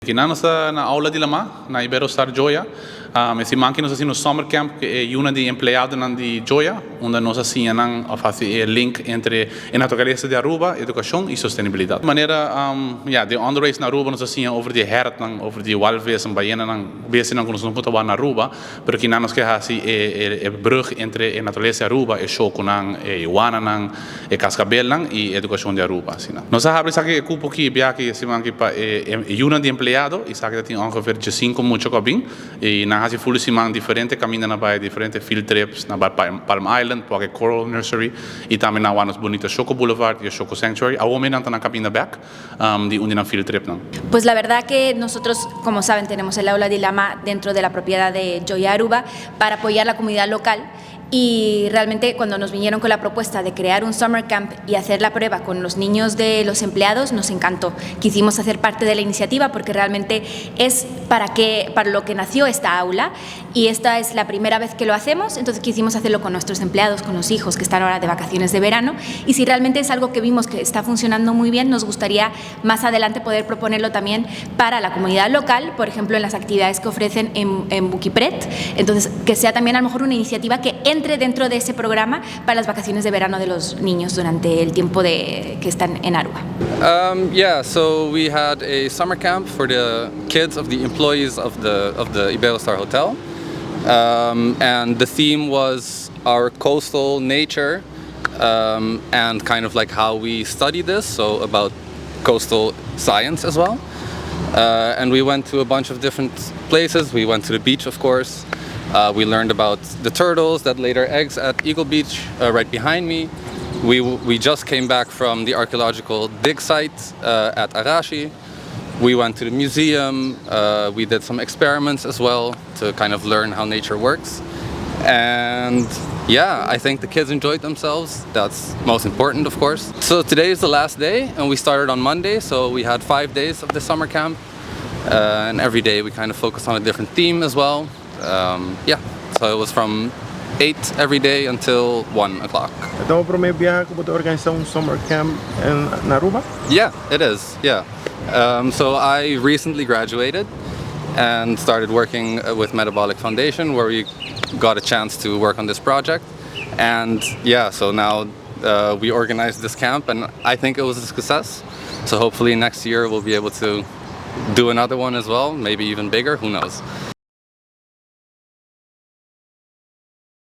Aki nos ta na Aula di Lama, na Iberostar Joya. E siman aki nos a haci summer camp cu e yiunan di empleadonan di Joya, unda nos a siña nan haci e link entre e naturalesa di Aruba, educacion y sostenibilidad. Manera ja, di onderwijs na Aruba nos a siña over di hertnan, over di walvis en bayenanan, bestianan cu nos no por na Aruba, pero aki nos kier haci e brug entre e naturalesa di Aruba, e shoconan, e iguananan, e cascabelnan y educacion di Aruba. Asina. Nos a habri esaki e cupo aki biaha siman aki pa e yiunan di empleado y esaki tin ongeveer 5 mucha cu a bin y nan a haci full siman diferente caminda, nan a bay diferente field trips, nan a bay Palm Island, pa Coral Nursery y tambe nan a wak nos bunita Shoco Boulevard y Shoco Sanctuary. Awor nan ta na caminda back di unda nan field trip nan. Pues la verdad que nosotros, como saben, tenemos el Aula de Lama dentro de la propiedad de Joya Aruba para apoyar la comunidad local. Y realmente, cuando nos vinieron con la propuesta de crear un summer camp y hacer la prueba con los niños de los empleados, nos encantó. Quisimos hacer parte de la iniciativa porque realmente es para lo que nació esta aula y esta es la primera vez que lo hacemos, entonces quisimos hacerlo con nuestros empleados, con los hijos que están ahora de vacaciones de verano, y si realmente es algo que vimos que está funcionando muy bien, nos gustaría más adelante poder proponerlo también para la comunidad local, por ejemplo, en las actividades que ofrecen en Buki Pret. Entonces, que sea también a lo mejor una iniciativa que entre dentro de ese programa para las vacaciones de verano de los niños durante el tiempo que están en Aruba. Yeah, so we had a summer camp for the kids of the employees of the Iberostar Hotel. And the theme was our coastal nature and kind of like how we study this, so about coastal science as well. And we went to a bunch of different places. We went to the beach, of course. We learned about the turtles that lay their eggs at Eagle Beach, right behind me. We just came back from the archaeological dig site at Arashi. We went to the museum. We did some experiments as well to kind of learn how nature works. And yeah, I think the kids enjoyed themselves. That's most important, of course. So today is the last day, and we started on Monday, so we had 5 days of the summer camp. And every day we kind of focused on a different theme as well. Yeah, so it was from 8 every day until 1 o'clock. Anto, e prome biaha cu bo ta organisa un summer camp na Aruba? Yeah, it is. Yeah. So I recently graduated and started working with Metabolic Foundation, where we got a chance to work on this project. And yeah, so now we organized this camp, and I think it was a success. So hopefully next year we'll be able to do another one as well, maybe even bigger. Who knows?